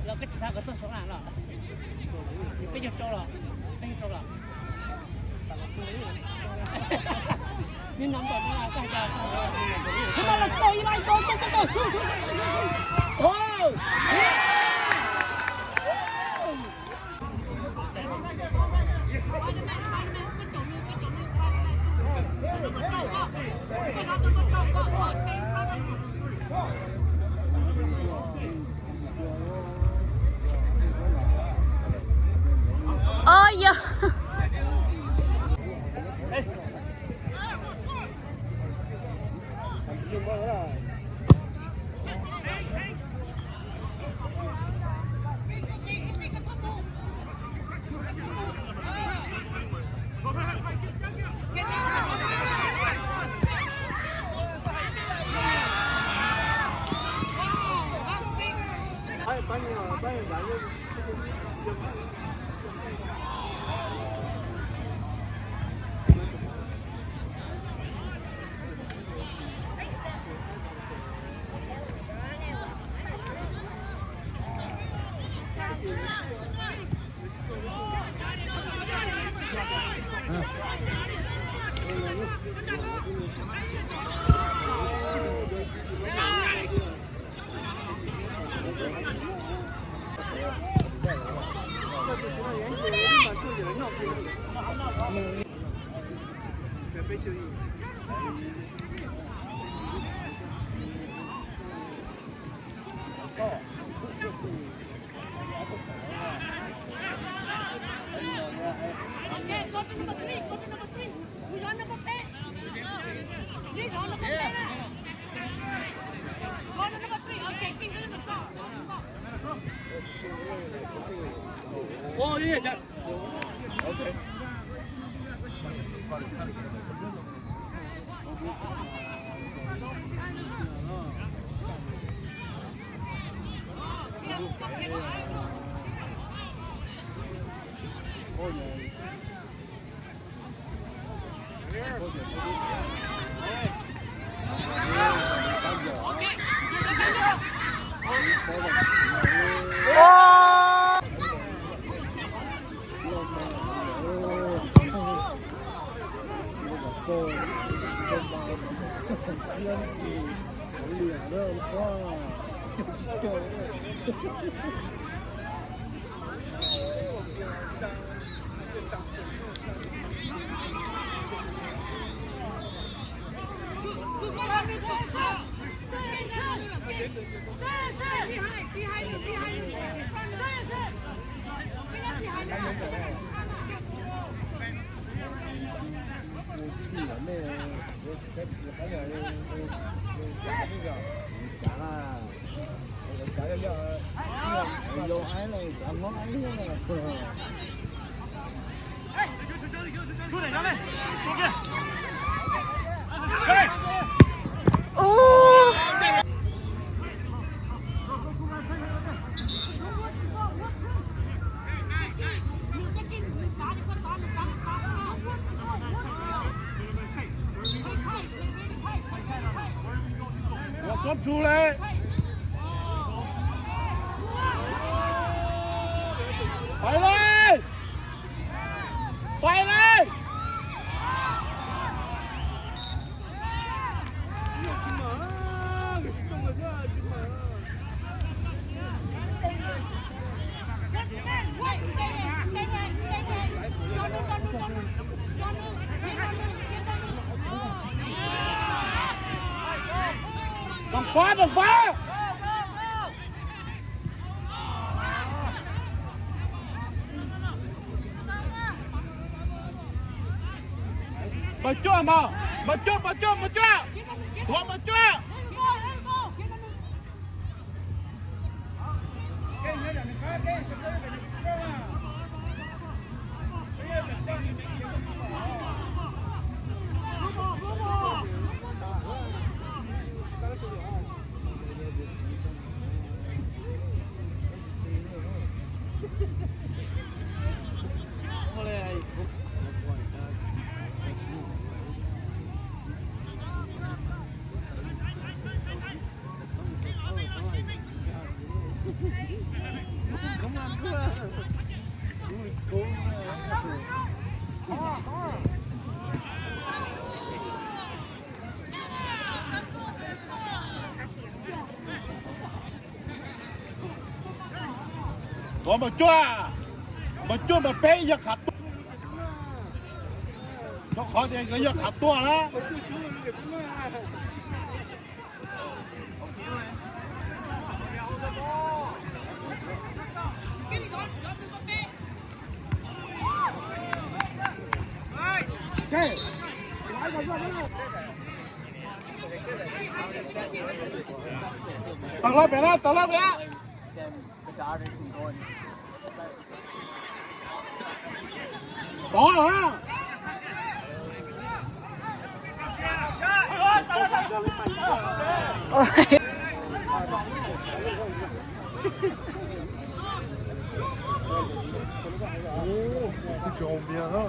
Los koj tsis xav kom tuaj saud na los? Peb yug rau los, peb yug rau los. Nws no npam no los koj hais tias, no los tau ib lab ib tau tau tau tau. Ôi giời. Pais li! Pais li! Pov, pov, pov. Npawg Cuaj mas, npawg Cuaj, npawg Cuaj, npawg Cuaj. Tuav npawg Cuaj. Tuav npawg Cuaj, npawg Cuaj npawg peb yog khav tuaj. Rau qhov tias nkawd yog khav tuaj na. Tawm lawm pem na, tawm lawm pem na. Pov lawm na. Tus cov hauv npias na.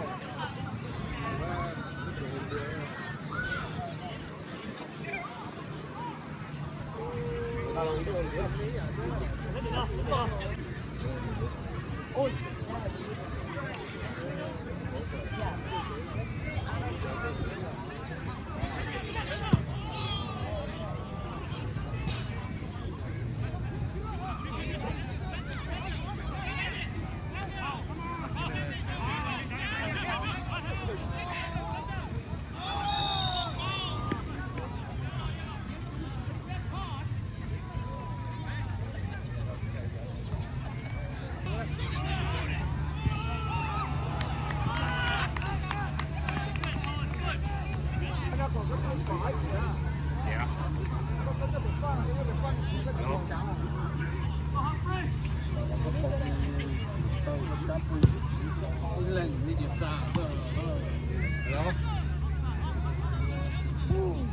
Hello?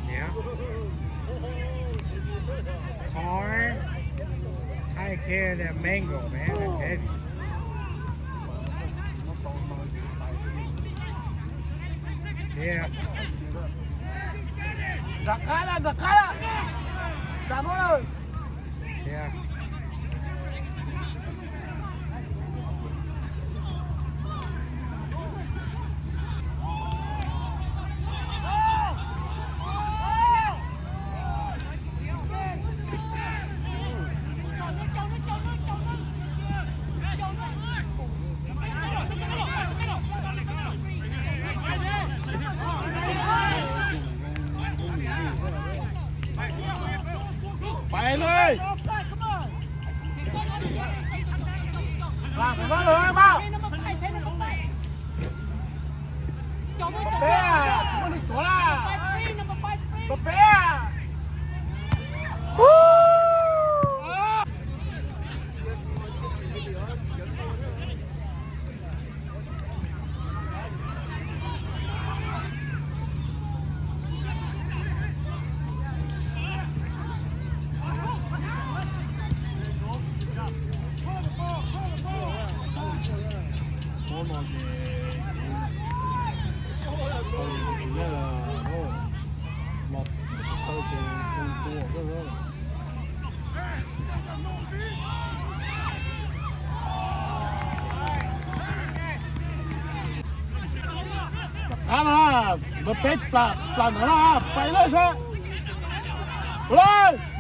Yeah? Corn? I carry that mango, man. That's heavy. Yeah. Nram qab na, nram qab na. Nram no na. Yeah. Pais li. Lam pem no lawm mas. Peb, tsis muaj neeg tuav lawm. Peb. Rov qab na, npawg peb plam ntawd na, pais lawm seb. Ua lawm.